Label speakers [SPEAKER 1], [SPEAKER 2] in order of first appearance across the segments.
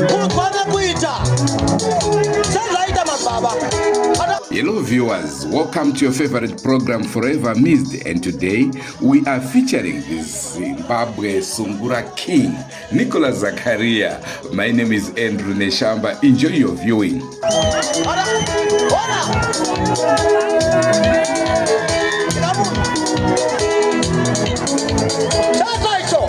[SPEAKER 1] Kunzwa nekuita sezvaita madzibaba.
[SPEAKER 2] Hello viewers, welcome to your favorite program Forever Missed, and today we are featuring the Zimbabwe Sungura King, Nicholas Zakaria. My name is Andrew Neshamba. Enjoy your viewing.
[SPEAKER 1] Ora, ora. Chaka icho.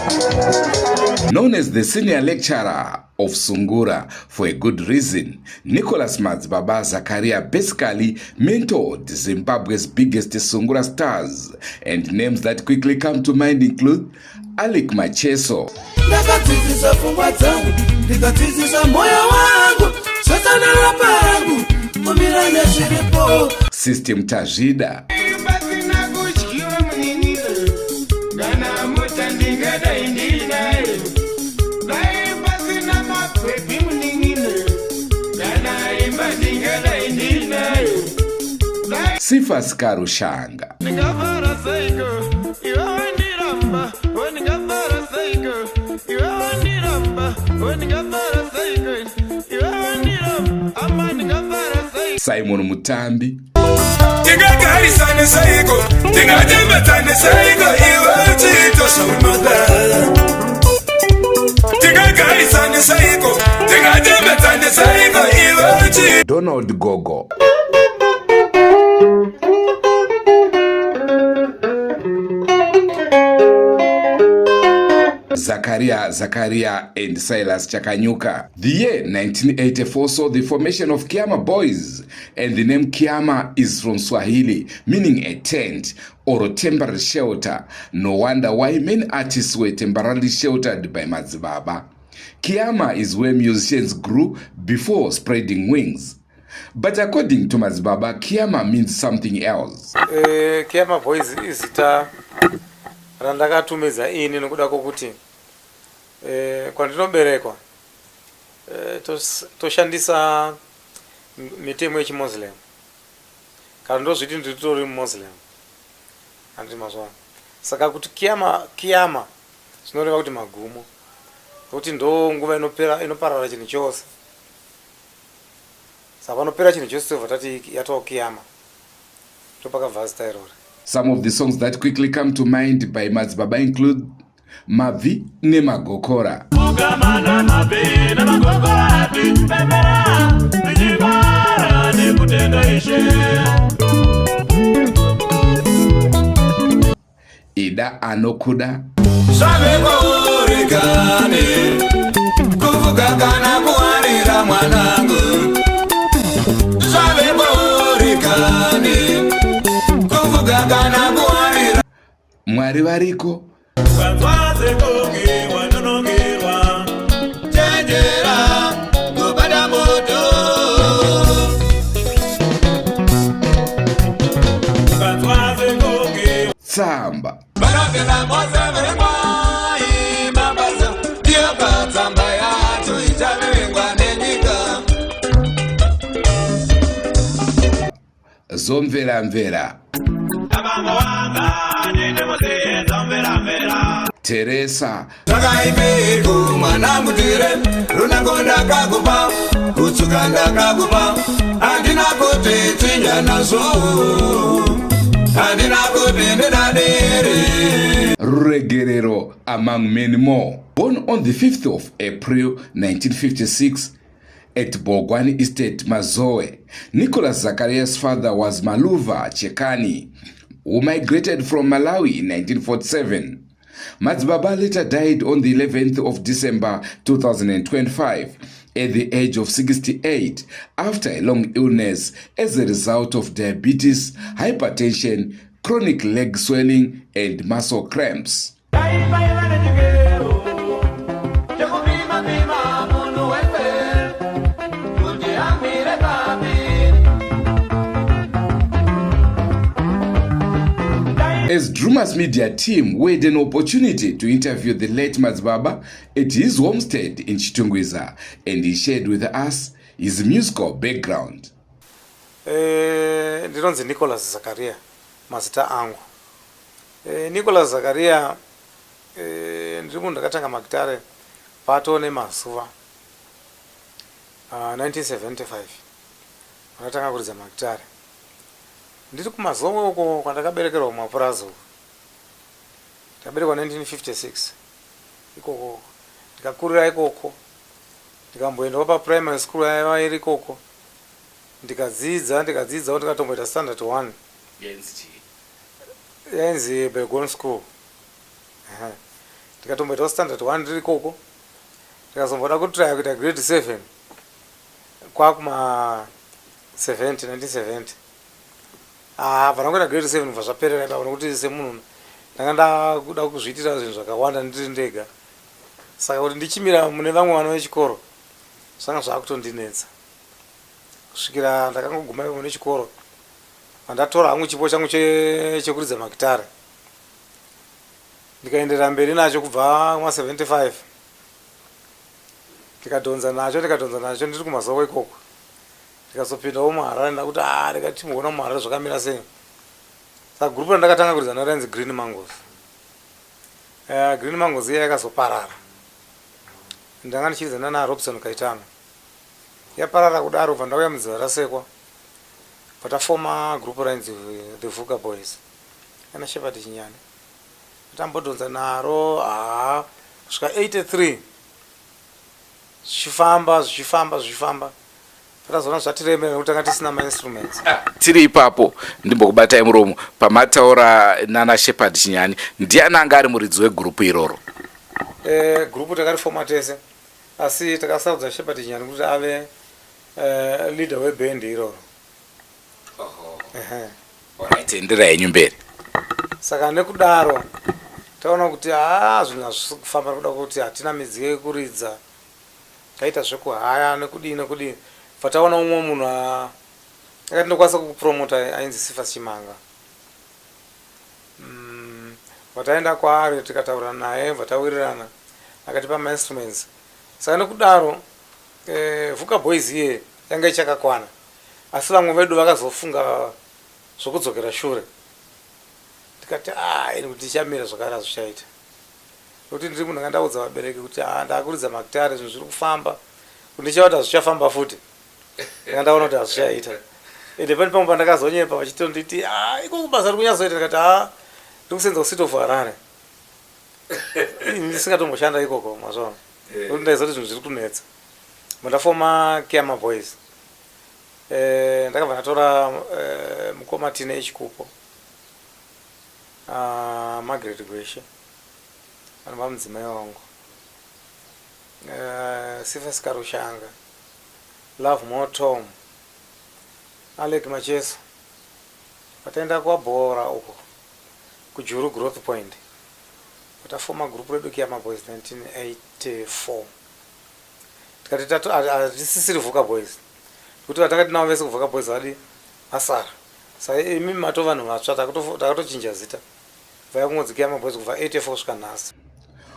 [SPEAKER 2] Known as the senior lecturer of Sungura for a good reason, Nicholas Madzibaba Zakaria basically mentored Zimbabwe's biggest Sungura stars, and names that quickly come to mind include Alick Macheso,
[SPEAKER 3] Ndakadzidzisa pfungwa dzangu, ndikadzidzisa mwoyo wangu, zvatsanara pangu kumira nezviripo.
[SPEAKER 2] System Tazvida,
[SPEAKER 4] Pasina kutyiwa munin'ina, kana mota ndingadai ndinayo. Dai pasina mabhebhi munin'ina, kana imba ndingadai ndinayo. Dai
[SPEAKER 2] Cephas Karushanga,
[SPEAKER 4] ndingafara seiko iwe wandiramba, o ndingafara seiko iwe wandiramba, o ndingafara seiko iwe wandiramba, ama ndingafara seiko.
[SPEAKER 2] Simon Mutambi,
[SPEAKER 3] Tingagarisane seiko, tingatembedzane seiko iwe uchiita zvaunoda? Tingagarisane seiko, tingatembedzane seiko iwe uchiita
[SPEAKER 2] Donald Gogo, Zakaria Zakaria and Silas Chakanyuka. The year 1984 saw the formation of Khiama Boys, and the name Khiama is from Swahili, meaning a tent or a temporary shelter. No wonder why many artists were temporarily sheltered by Madzibaba. Khiama is where musicians grew before spreading wings. But according to Madzibaba, Khiama means something else.
[SPEAKER 5] Khiama Boys izita randakatumidza ini nokuda kwokuti kwandinoberekwa toshandisa mitemo yechiMuslim, kana ndozviti nditori muMuslim, handiti mazuva ano. Saka kuti Khiama, Khiama zvinoreva kuti magumo, nokuti ndo nguva inopera, inoparara chinhu chose. Saka panopera chinhu chose tobva tati yatova Khiama. Ndopakabva zita irori.
[SPEAKER 2] Some of the songs that quickly come to mind by Madzibaba include Mabvi Nemagokora,
[SPEAKER 6] Kugamana mabvi nemagokora, tichipembera, tichifara nekutenda Ishe.
[SPEAKER 2] Ida Anokuda,
[SPEAKER 3] Zvavekuurikane kuvuka kana kuwarira mwanangu, zvavekuurikane kuvuka kana kuwarira.
[SPEAKER 2] Mwari Variko,
[SPEAKER 6] Ukanzwa sekunge wanonokerwa,
[SPEAKER 3] Chenjera kubata moto.
[SPEAKER 6] Ukanzwa sekunge
[SPEAKER 2] Tsamba,
[SPEAKER 3] Vanopinda mose verengwai mabasa, ndiyo katsamba yacho ichaverengwa nenyika.
[SPEAKER 2] Zomveramvera,
[SPEAKER 6] Abambo wanga nene zomveramvera.
[SPEAKER 2] Teresa,
[SPEAKER 3] Zvakaipeko mwanangu tire, runango ndakakupa, kutsuka ndakakupa, handina kuti tsinya nazvo, handina kuti ndidadere.
[SPEAKER 2] Ruregerero, among many more. Born on the 5th of April 1956 at Bogwani Estate, Mazoe, Nicholas Zacharias' father was Maluva Chekani, who migrated from Malawi in 1947. Madzibaba later died on the 11th of December 2025 at the age of 68 after a long illness as a result of diabetes, hypertension, chronic leg swelling, and muscle cramps.
[SPEAKER 4] Dai paiva nechikero chekupima-pima munhu wese kuti amire papi.
[SPEAKER 2] As Drumas Media team, we had an opportunity to interview the late Madzibaba at his homestead in Chitungwiza, and he shared with us his musical background.
[SPEAKER 5] Ndinonzi Nicholas Zakaria mazita angu. Nicholas Zakaria, ndiri munhu ndakatanga magitare. Patoo nemazuva 1975 ndakatanga kuridza magitare ndiri kumazowe uko kwandakaberekerwa kumapurazi uko. Ndakaberekwa 1956 ikoko, ndikakurira ikoko, ndikamboendawo paprimary school yaiva iri ikoko, ndikadzidza, ndikadzidzawo, ndikatomboita standard one.
[SPEAKER 2] Yainzi chii?
[SPEAKER 5] Yainzi Belgon School. Ndikatomboitawo standard one ndiri ikoko, ndikazomboda kutraya kuita grade 7 kwakuma 70 1970. Ah, bva ndangoita grade 7 kubva zvaperera ipapo, nekuti semunhu ndanga ndakuda kuzviitira zvinhu zvakawanda ndiri ndega, saka kuti ndichimira mune vamwe vana vechikoro zvanga zvakutondinetsa, kusvikira ndakangoguma ipapo nechikoro, pandatora hangu chipo changu chekuridza magitare, ndikaenderera mberi nacho kubva kuma 75, ndikadhonza nacho, ndikadhonza nacho ndiri kumazowe ikoko, ndikazopindawo muHarare. Ndakuti a ndikati timboona muHarare zvakamira sei. Saka gurupu randakatanga kuridza naro rainzi Green Mangos. Green Mangos iya yakazoparara. Ndanga ndichiridza nana Robson Kaitano. Yaparara kudaro, bva ndauya mudziva rasekwa, bva tafoma gurupu rainzi the Vuka Boys ana Shepard Chinyani. Tambodhonza naro haa kusvika 83, zvichifamba, zvichifamba, zvichifamba, takazoona zvatiremera nekuti tanga tisina mainstruments.
[SPEAKER 2] Ah, tiri ipapo, ndimbokubatai muromo pamataura nana Shepard Chinyani. Ndiani anga ari muridzi wegurupu iroro?
[SPEAKER 5] Gurupu takarifoma tese, asi takasarudza Shepard Chinyani kuti ave leader webhendi iroro. Ehe.
[SPEAKER 2] Alright, enderai henyu mberi.
[SPEAKER 5] Saka nekudaro taona kuti haa, zvinhu hazvisi kufamba nekuda kwekuti hatina midziyo yekuridza, taita zvekuhaya nekudii nekudii. Bva taona umwe munhu akati ndokwanisa kukupromota, ainzi Sifas Chimanga. Bva taenda kwaari, tikataura naye, bva tawirirana, akatipa mainstruments. Saka nekudaro Vuka Boys iye yanga ichakakwana, asi vamwe vedu vakazofunga zvokudzokera shure. Tikati a ini kuti tichamira zvakare hazvichaita, nekuti ndiri munhu anga ndaudza vabereki kuti a ndakuridza magitare, zvinhu zviri kufamba, kuti ndichava kuti hazvichafamba futi. Ndanga ndaona kuti hazvichaita, ende pane pamwe pandakazonyepa vachitonditi, a ikoko basa riri kunyatsoita. Ndikati a ndiri kusenza kuCity of Harare, ndisingatomboshanda ikoko, mazvaona, nekuti ndaiziva kuti zvinhu zviri kunetsa. Ndafoma Kiama Boys. Ndakabva ndatora mukoma Tine Chikupo, Margaret Gweshe anova mudzimai wangu, Sifas Karushanga, Love More Tom, Alec Macheso. Pataenda kwabhora uko kuJuru Growth Point, patafoma gurupu redu Kiama Boys 1984. Tikati hatisisiri Vuka Boys, nekuti vatanga tinavo vese kuVuka Boys vadi vasara. Saka imi mato vanhu vatsva, takatochinja zita, bvaya kungonzi Kiama Boys kubva 84 kusvika nhasi.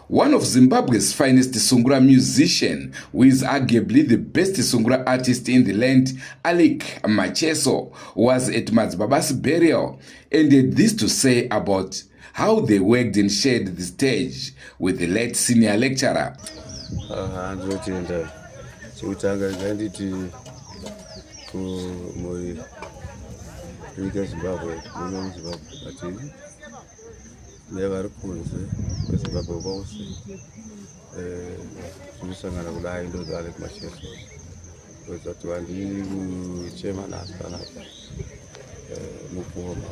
[SPEAKER 2] One of Zimbabwe's finest Sungura musician, who is arguably the best Sungura artist in the land, Alec Macheso, was at Madzibaba's burial and had this to say about how they worked and shared the stage with the late senior lecturer.
[SPEAKER 7] Ndinotenda. Chekutanga, nganditi kumhuri yenyika yeZimbabwe, muno muZimbabwe matiri nevari kunze kweZimbabwe vose, tinosangana kudai. Ndonzi Alec Macheso. Kuedza kuti vandiri kuchema nhasi panapa mukoma,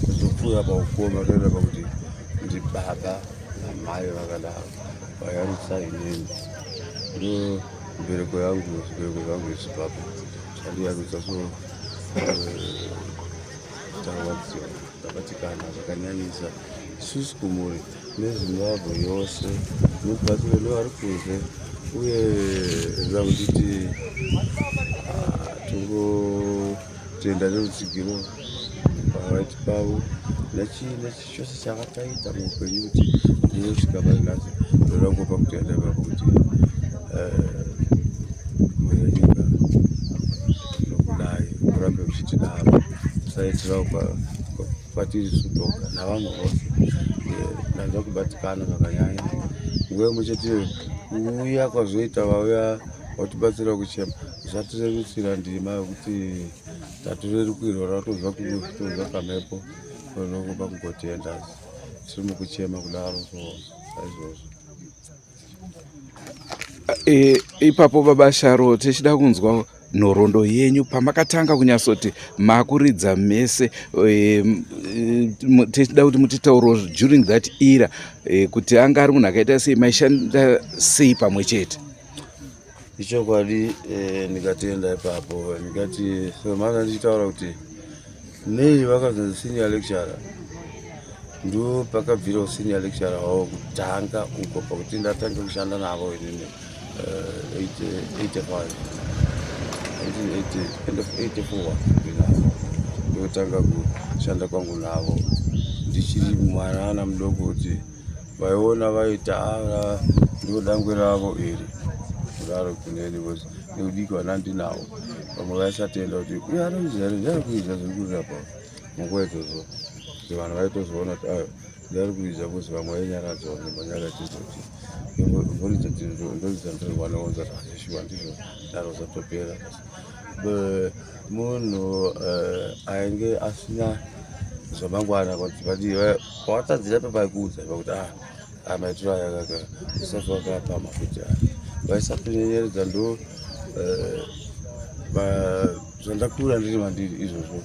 [SPEAKER 7] kuzopfuura paukoma toenda pakuti ndibaba namai vakadaro vayarutsa inini. Ndo mbereko yangu, zvibereko zvangu yeZimbabwe zvandiyarutsa. So tarwadziwa, tabatikana zvakanyanyisa isusu kumhuri neZimbabwe yose mubatsiro nevari kunze. Uye ndoda kunditi tongotenda nerutsigiro pavaiti pavo nechii nechii chose chavakaita muupenyu kuti ndinosvika pari nhasi. Ndoda kungopa kutenda ipapo kuti mhuri yenyika nokudai murambe muchitidaro, musaitirawo kwatiri isu toga, navamwe vose. Ndanzwa kubatikana zvakanyanya. Nguva imwe cheteyo kuuya kwazoita vauya vatibatsira kuchema zvatirerutsira ndima yekuti tatorerukirwa ratobva kutobva pamhepo tonokupa kugotenda tiri mukuchema kudaro so saizvozvo.
[SPEAKER 2] E, ipapo baba Sharo tichida kunzwa nhoroondo yenyu pamakatanga kunyatsoti makuridza mese e, tichida kuti mutitauro during that era e, kuti anga ari munhu akaita sei maishanda sei pamwe chete.
[SPEAKER 7] Ichokwadi eh, ndikatenda ipapo ndikati semana ndichitaura kuti nei vakazonzi senior lecturer ndo pakabvira senior lecturer wavo kutanga uko pakuti ndatanga kushanda navo inini 85 1980 end of 84 ndinavo ndotanga kushanda kwangu navo ndichiri mwanana mudoko kuti vaiona vaita ara ndo dangwe ravo iri kudaro kuneni because neudiki hwandandinawo vamwe vaisatenda kuti uyo anoiziva here ndiari kuiza zviri kurira pa munguva idzodzo kuti vanhu vaitozoona kuti ayo ndiari kuiza because vamwe vainyaradzwa nemanyaradzidzo kuti voridza ndoridza ndirwanaonza zvazvishuwa ndizvo daro zvatopera munhu eh, ainge asina zvamangwana vadii pawatadzira papaikuudza pakuti ah, ah maitiro aya kaka usafi wakapama futi aya vaisatonyenyeredza ndo eh, zvandakura ndiri mandiri izvozvo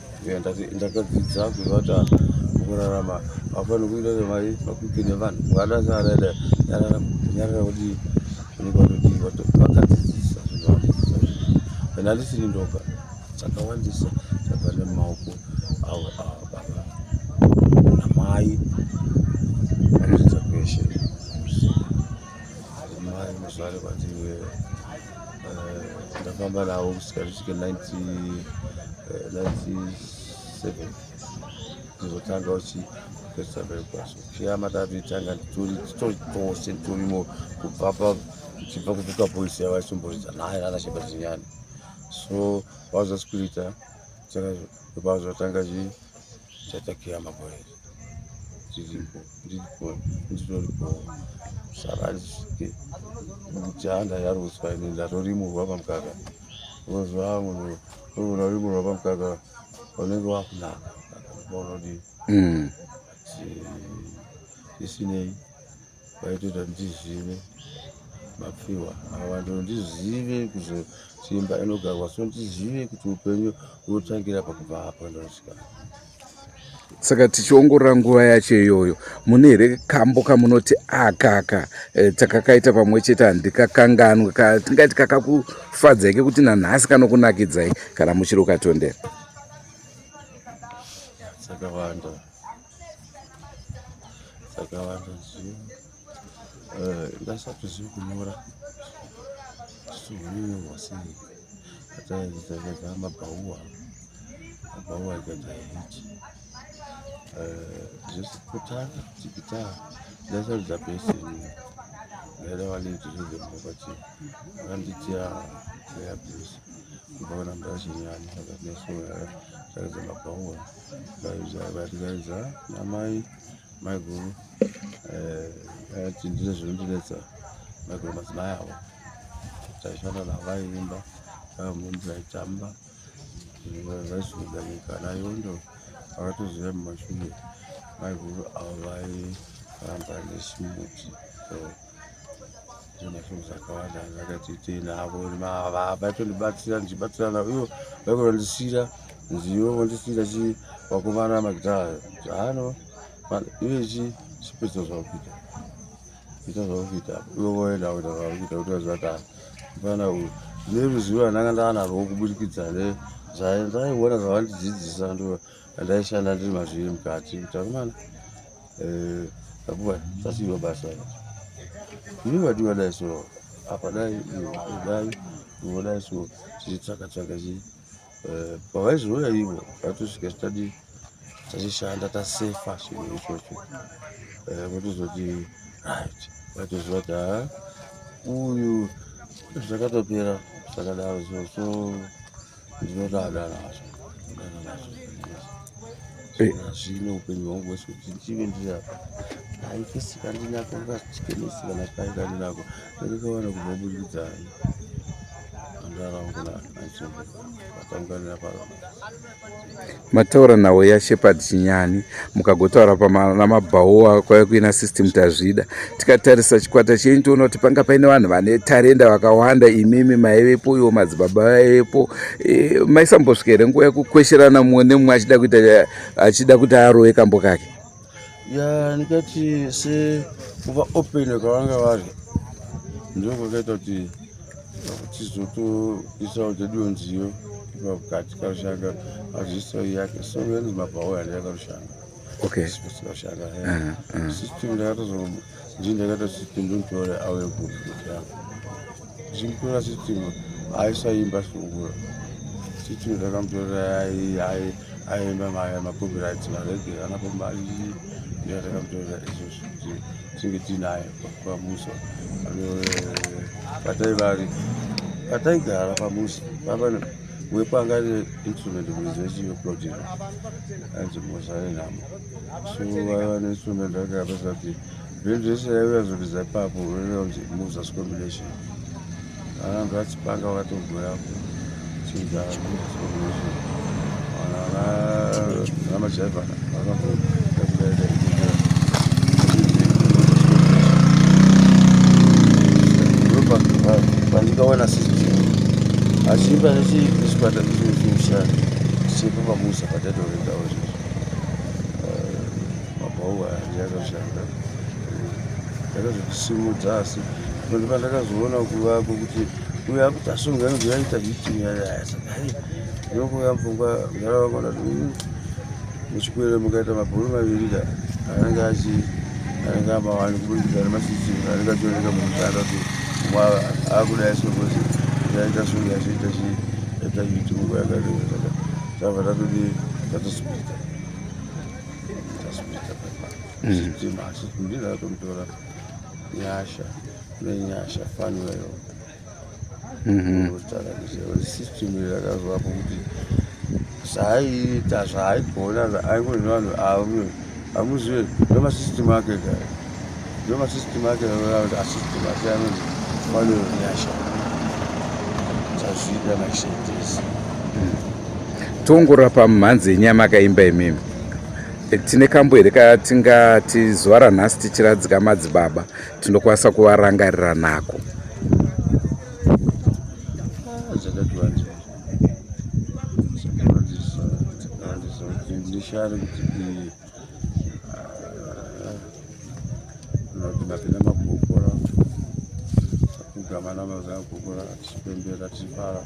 [SPEAKER 7] ndakadzidza kuziva kuti ah, mukurarama haufaniri kuita semai makwikwi nevanhu ungada searada nyarara nyarara kuti unenge watodii vakadzidzisa zvinhu vadzidzisa and handisiri ndoga dzakawandisa dzabva nemumaoko avo ava baba namai vanoridza kweshe mai muzvare kwatiwe eh, ndafamba navo kusvika tisvike 97 eh, ndizotanga uchipedzisa mberi kwacho kiyama tatoitanga titori tose titorimo kubva pa tichibva kuvuka boys yavaisomboridza naye nana shepazinyani so vazosplita saka vazotanga chi chaita kiyama boys tiripo ndiripo nditoripo saka ndisvike kuti handayarutswa ini ndatorimurwa pamukaka unoziva munhu unorimurwa pamukaka unenge wakunaka unodii mm. zvisinei vaitoita ndizive mapfihwa ava ndondizive kuzosimba inogarwa so ndizive kuti upenyu unotangira pakubva apo ndosvika
[SPEAKER 2] saka tichiongorora nguva yacho iyoyo mune here kambo kamunoti akaka e, takakaita pamwe chete handikakanganwe tingati kakakufadzai kekuti nanhasi kanokunakidzai kana muchiri ukatondera
[SPEAKER 7] dzakawanda dzakawanda nziyo eh, ndasatozivi kunyora zvinyorwa sei ataidzaa mabhauwa mabhauwa ikaita hiti eh, zvese kutanga chigitaa ndasaridza bhesi ini ndaida validi rhythm vakati vakandiitira player bhesi kubva kuna mudashinyani vakati nesoya taridza mabhauwa vaitikaidza namai maiguru eh, ndine zvinondinetsa maiguru madzimai avo taishanda navo vaiimba vamweni vaitamba vaisumudza nyika nayondo vakatoziva mumashure maiguru avo vairamba nechimuti so masongs akawanda ndakati navo vaitondibatsira ndichibatsira navo ivo vaikondisiira nziyo vondisiira chi vakomana magitara hano ive chi chipedza zvakuita ita zvakuita ivo voenda kuita zvakuita kuti vaziva kuti mfana uyu neruzivo randanga ndaanarwo kuburikidza nezvandaiona zvavandidzidzisa ndo andaishanda ndiri mazviri mukati kuti akomana eh, apuwa sasiiwa basa ini wadiwa dai so apa dai dai iwo dai so tichitsvaka tsvaka chi eh, pavaizouya ivo vatosvika tadi tachishanda tasefa chinhu ichocho eh, votozoti right vaitoziva kuti ha uyu zvakatopera zvakadaro so so ndinodada nazvo ndinodada nazvo eh. zvino upenyu hwangu hwese kuti ndive ndiri apa Haikisi kandinako kachikemisi kana kai kandinako ndakakawana kubva kuburikidza
[SPEAKER 2] Mataura nhau yaShepherd Chinyani mukagotaura pamabhawa kwaive kuina System Tazvida. Tikatarisa chikwata chenyu toona kuti panga paine vanhu vane tarenda vakawanda, imimi maivepo, iwo madzibaba vaivepo. E, maisambosvika here nguva yekukwesherana mumwe nemumwe achida kuita achida kuti arove kambo kake?
[SPEAKER 7] Ya, ndikati sekuva open kwavanga vari ndiko kwakaita kuti tizotoisawo dzeduwo nziyo pakati karushanga aziso yake song yanzi mabhawo yandi yakarushanga.
[SPEAKER 2] Okay.
[SPEAKER 7] Karushanga system ndakatozo ndii ndakaita system ndonditora auye kuti yangu ndichimutora system aisaimba sungura system ndakamutorera aiimba macopyrights marege anapo ndiyatakamutorera izvozvo kuti tinge tiinaye pamusa pataivari pataigara pamusa papa wepanga ane instrument muridzi wechiyoplotiro ainzi Musa Nenhamo. So vaiva neinstrument rakapesa kuti bhendi rese raiuya zoridza ipapo rinonzi Musa's Combination. Vanhu vachipanga vakatogurapo chinza Musa's Combination. Vana majaivha vakatoita pandikaona system achiimba nechikwata ichochimusha chepa pamusa patatorendawo izvozvo mabhawu aya ndiyakashanda ndakazotisimudza asi pandakazoona kuvako kuti uyo akuti asunga yangu yaita hiti saka hai ndokuuya mupfungwa mudhara wangu ndati muchikwere mukaita mabhuru maviri ka anenge achi anenge amawani kuburikidza nemasisi anenge achioneka mumutanda kuti umwe akudai sokozi yaita sunga yachiita chi yaita hiti munguva yakareba saka tabva tatodii tatosipita tasipita papa sitima asi ndinatomutora nyasha nenyasha fanuel system yakazovapo kuti zvaaiita zvaaigona aingoni vanhu avo hamuzive ndomasystem ake kare ndomasystem ake asystem ake anonzi fanuel nyasha tazviita mashetesi.
[SPEAKER 2] Toongorora pamhanzi yenyama akaimba imimi, tine kambo here katingati zuva ranhasi tichiradzika madzibaba tinokwanisa kuvarangarira nako?
[SPEAKER 7] Dzakati wandei, dzakawandisa, dzakawandisa kuti ndishare kuti iyi kuti mapinda makukura kugama namaza kukura tichipembera tichifara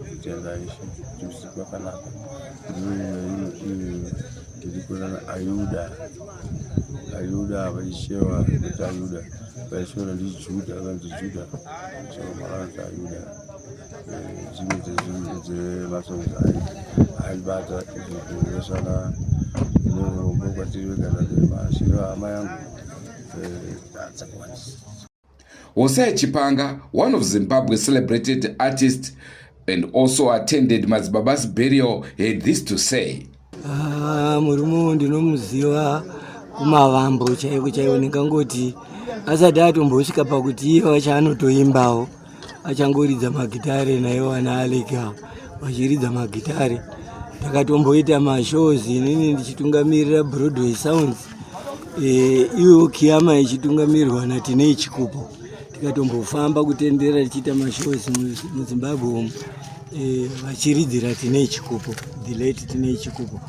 [SPEAKER 7] kutenda Ishe kuti usiku wakanaka. Tiri kuona Ayuda, Ayuda vaishewa kuti Ayuda vaishora ndiJudha, vanzi Juda, so mavanzi Ayuda. Dzimwe dzemasongs aibata izvozvesana neurombo kwatiri vegana masiro hama yangu dzakawandisa.
[SPEAKER 2] Hosea Chipanga, one of Zimbabwe's celebrated artists and also attended Madzibaba's burial, had this to say.
[SPEAKER 8] Ah, murume ndinomuziva kumavambo chaiko chaiko, ndingangoti asati atombosvika pakuti iye wacho anotoimbawo, achangoridza magitare naiwo ana Aleka vachiridza magitare. Takatomboita mashows inini ndichitungamirira Broadway Sounds, iwo Kiyama ichitungamirirwa naTinei Chikupo. Tikatombofamba kutendera tichiita mashows muZimbabwe umu, vachiridzira Tinei Chikupo, the late Tinei Chikupo,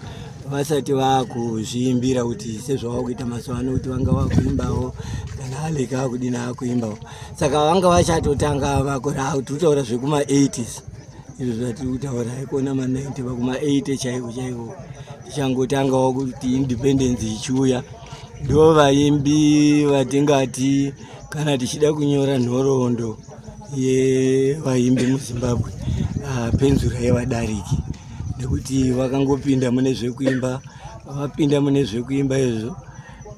[SPEAKER 8] vasati vakuzviimbira kuti sezvava kuita mazuva ano kuti vanga vakuimbawo kana Aleka akudini akuimbawo. Saka vanga vachatotanga makore tiri kutaura zvekuma-80s izvo zvatiri kutaura ikona ma90 vakuma-80 chaiko chaiko, tichangotangawo kuti independence ichiuya. Ndo vaimbi vatingati kana tichida kunyora nhoroondo yevaimbi muZimbabwe, penzura yevadariki, nekuti vakangopinda mune zvekuimba, vapinda mune zvekuimba izvo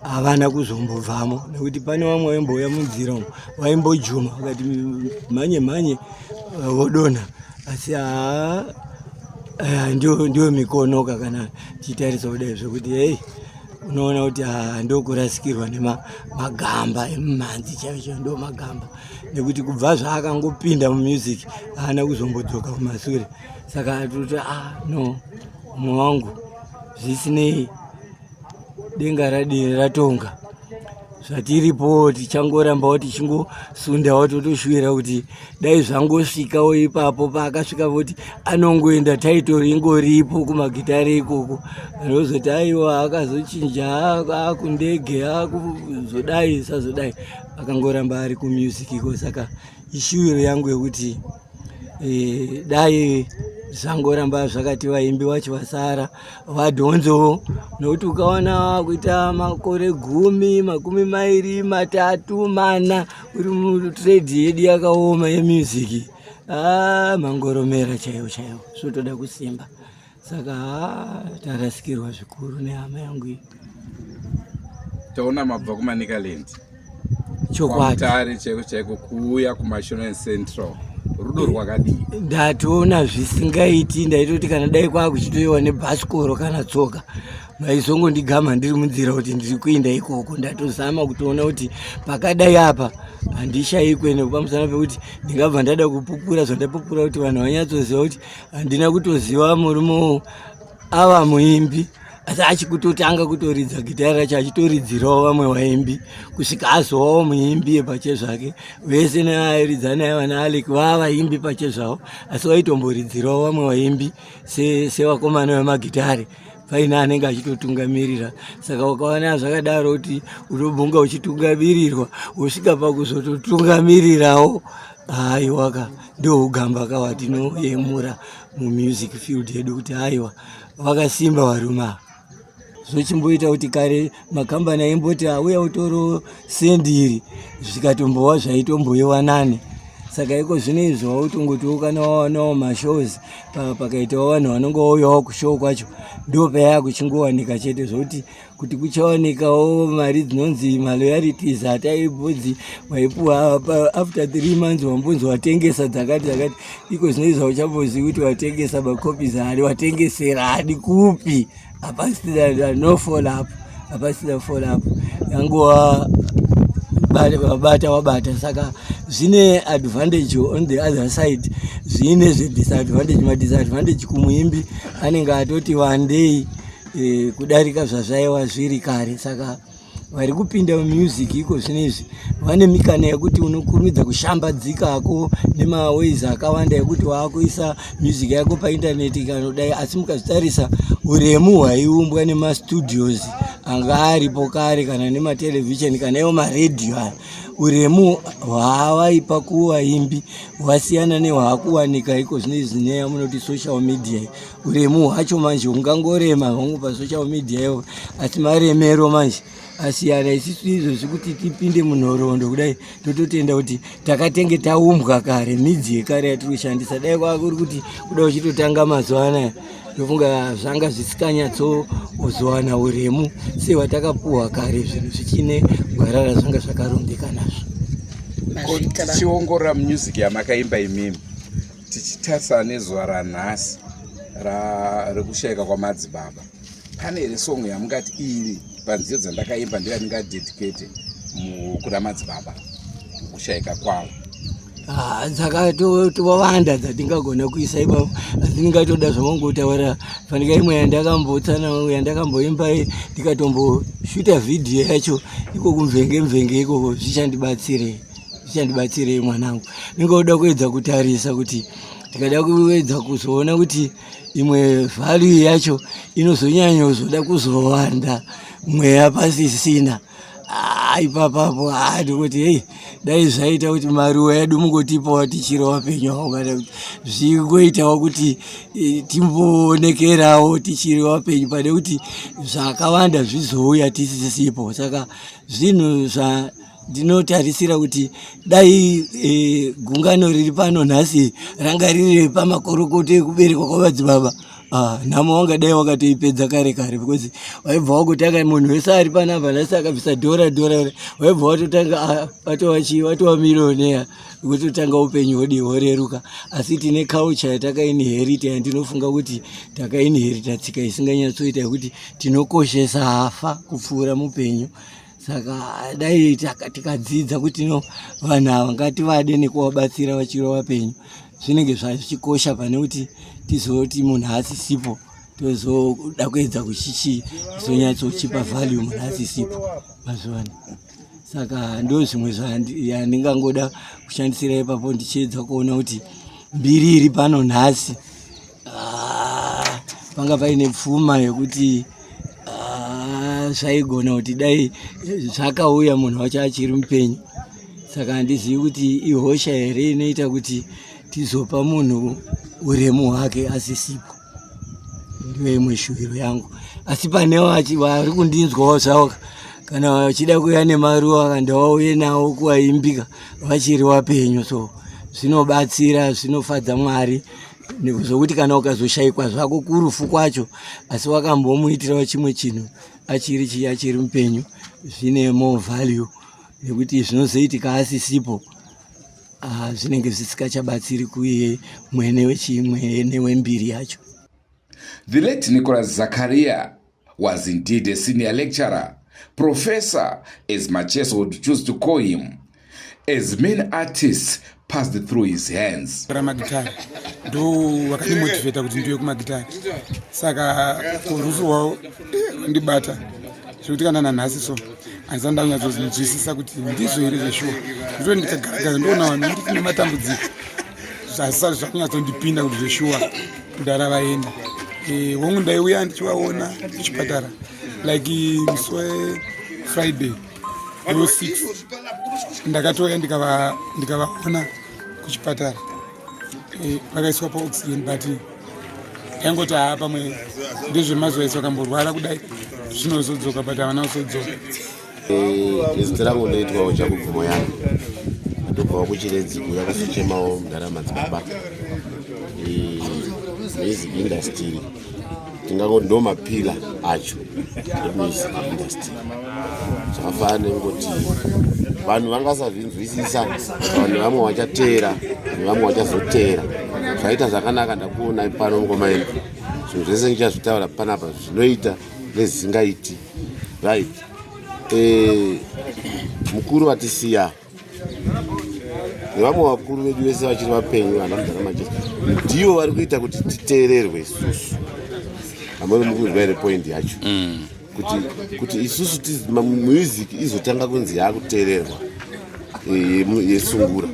[SPEAKER 8] havana kuzombobvamo, nekuti pane vamwe vaimbouya munzira umu vaimbojuma vakati mhanye mhanye vodonha, asi haa, ndiyo mikonoka kana tichitarisa kudai zvekuti hei. Unoona kuti ah, ndokurasikirwa nemagamba emumhanzi chaivo chaivo, ndo magamba, nekuti kubva zvaakangopinda mumusic haana kuzombodzoka kumasure. Saka toti ah, no, mumwe wangu, zvisinei denga radii ratonga, zvatiripo tichangorambawo tichingosundawo, totoshuwira kuti dai zvangosvikawo ipapo paakasvika, kuti anongoenda taitori ingoripo kumagitare ikoko, anozoti aiwa akazochinja akundege akuzodai sazodai, akangoramba ari kumusic iko. Saka ishuwiro yangu yekuti dai zvangoramba zvakati, vaimbi vacho vasara vadhonzowo, nokuti ukaona kuita makore 10, 20, 3, 4 uri mutrade yedu yakaoma yemusic, ah, mangoromera chaiwo chaiwo, zvotoda kusimba. Saka haa, tarasikirwa zvikuru nehama yangu iyi.
[SPEAKER 2] Taona mabva kuManicaland,
[SPEAKER 8] Chokwadi.
[SPEAKER 2] kwaMutare chaiko chaiko, kuuya kuMashonaland Central, rudo rwakadii?
[SPEAKER 8] Ndatoona zvisingaiti. Ndaitoti kana dai kwakuchitoiwa nebhasikoro kana tsoka, maizongondigama ndiri munzira kuti ndiri kuinda ikoko. Ndatozama kutoona kuti pakadai apa handishayikwe, nekupamusana pekuti ndingabva ndada kupupura zvandapupura kuti vanhu vanyatsoziva kuti handina kutoziva murume ava muimbi, asi achikutotanga kutoridza gitari racho achitoridzirawo vamwe vaimbi kusvika azovawo muimbi pache zvake. Vese neairidza naye vana Alec vava vaimbi pache zvavo, asi vaitomboridzirawo vamwe vaimbi sevakomana vemagitari, paine anenge achitotungamirira. Saka ukaona zvakadaro kuti unobvunga uchitungamirirwa, wosvika pakuzototungamirirawo, haiwaka, ndougamba kavatinoyemura mumusic field yedu kuti haiwa, vakasimba varume ava. Zvochimboita kuti kare makambani aimboti auya utoro sendi iri, zvikatombova zvaitomboiwa nani. Saka iko zvino izvi wautongotiwo kana wawanawo mashows, pakaitawo vanhu vanonge vauyawo kushow kwacho, ndo paya kuchingowanika chete. Zvokuti kuti kuchawanikawo mari dzinonzi maroyalties ataimbonzi waipuwa after 3 months, wambonzi watengesa dzakati dzakati, iko zvino izvi hauchambozivi kuti watengesa macopies ari, watengesera ani, kupi. Hapasina no follow up, hapasina follow up, yangova wabata wabata. Saka zvine advantage, on the other side zvine zvedisadvantage. Madisadvantage kumuimbi anenge atoti wandei kudarika zvazvaiva zviri kare. Saka vari kupinda mumusic iko zvinezvi vane mikana yekuti unokurumidza kushambadzikako nemaways akawanda ekuti waakuisa music yako paindaneti kanodai. Asi mukazvitarisa, uremu hwaiumbwa nemastudios anga aripo kare, kana nematelevhisheni, kana iwo maredhiyo aya, uremu hwaavaipa kuvaimbi hwasiyana nehwaakuwanika iko zvinezvi neyamunoti social media. Uremu hwacho manje ungangorema hongu pasocial media iwo, asi maremero manje asiyana. Isisu izvozvi kuti tipinde munhoroondo kudai, tototenda kuti takatenge taumbwa kare, midzi yekare yatiri kushandisa. Dai kwakuri kuti kuda uchitotanga mazuva anaya, ndofunga zvanga zvisikanyatsozowana uremu sehwatakapuhwa kare, zvinhu zvichine gwara razvanga zvakarongeka nazvo.
[SPEAKER 2] Tichiongorora music yamakaimba imimi, tichitarisa nezuva ranhasi rekushayika kwamadzibaba, pane here song yamungati iri panziyo dzandakaimba ndiyo yandingadedicate kuna madzibaba kushayika kwavo?
[SPEAKER 8] Ah, dzakatowanda dzatingagona kuisa ipapo, asi ndingatoda zvamangotaura. Fanika imwe yandakambotsana, yandakamboimba, ndikatomboshuta vhidhiyo yacho iko kumvenge mvenge ikoko, zvichandibatsirei, zvichandibatsirei mwanangu? Ndingoda kuedza kutarisa kuti tikada kuedza kuzoona kuti imwe value yacho inozonyanyozoda kuzowanda mweya pasisina. Ah, ipapapo ah, ndikuti hei, dai zvaita kuti maruva edu mungotipawo tichiri wapenyu awo, kana kuti zvingoitawo kuti timboonekerawo tichiri wapenyu, pane kuti zvakawanda zvizouya tisisipo. Saka zvinhu zva ndinotarisira kuti dai gungano riri pano nhasi ranga riri pamakorokoto ekuberekwa kwamadzibaba, ah, nhamo wangadai wakatoipedza kare kare, because waibva wakutanga munhu wese ari panapa nhasi akabvisa dhora dhora, waibva watotanga, ah, watova chii, watova millionaire. Wototanga upenyu hwodi hworeruka. Asi tine culture yatakainherita yandinofunga kuti takainherita tsika isinganyatsoita yekuti tinokoshesa hafa kupfuura mupenyu. Saka dai tikadzidza kuti no vanhu ava ngativade nekuvabatsira vachiri vapenyu, zvinenge zvichikosha pane kuti tizoti munhu asisipo tozoda kuedza kuchichi zonyatsochipa value munhu asisipo mazuva ano. Saka ndo zvimwe zvandingangoda kushandisira ipapo ndichiedza kuona kuti mbiri iri pano nhasi ah, panga paine pfuma yekuti ah, zvaigona kuti dai zvakauya munhu wacho achiri mupenyu. Saka handizivi kuti ihosha here inoita kuti tizopa munhu uremu hwake asisipo. Ndiyo imwe shuviro yangu. Asi pane vari kundinzwawo zvavo, kana vachida kuuya nemaruva ndovauye nawo kuwaimbika vachiri wapenyu. So zvinobatsira, zvinofadza Mwari, zvokuti kana ukazoshaikwa zvako kurufu kwacho, asi wakambomuitirawo chimwe chinhu achiri chii, achiri mupenyu, zvine more value nekuti zvinozoitika asisipo zvinenge zvisikachabatsiri kuiye mwene wechimwene wembiri yacho.
[SPEAKER 2] The late Nicholas Zakaria was indeed a senior lecturer, professor, as Macheso would choose to call him, as many artists passed through his hands.
[SPEAKER 9] Ramagitari ndo vakandimotivheta kuti ndiwe kumagitari, saka kurufu rwavo rwandibata zvekuti kana nanhasi so handisati ndanyatsozvinzwisisa kuti ndizvo here zveshuwa. Ndito ndikagaragara ndoona vanhu nditi nematambudziko zvasati zvakunyatsondipinda kuti zveshuwa kudara vaenda. Hongu ndaiuya ndichivaona kuchipatara like musi weFriday ro 6 ndakatouya ndikavaona kuchipatara, vakaiswa paoxygen, but ndaingoti haa pamwe ndezvemazuva ese vakamborwara kudai zvinozodzoka, but havana kuzodzoka.
[SPEAKER 10] Zita rangu ndoitwawo Jakubvumo yangu, ndobvawo kuChiredzi kuuya kuzochemawo mudhara madzibaba. Music industry tingangoti ndo mapila acho emusic industry. Zvakafanana nekungoti vanhu vangasazvinzwisisa, vanhu vamwe vachateera nevamwe vachazoteera. Zvaita zvakanaka ndakuonai pano mukoma yedu. Zvinhu zvese ndichazvitaura panapa, zvinoita nezvisingaiti. Right, mukuru vatisiya nevamwe vakuru vedu vese vachiri vapenyu, vana mudhara Macheso ndivo vari kuita kuti titeererwe isusu. Hamuri mukunzwa here point yacho? Kuti isusu music izotanga kunzi yakuteererwa yesungura,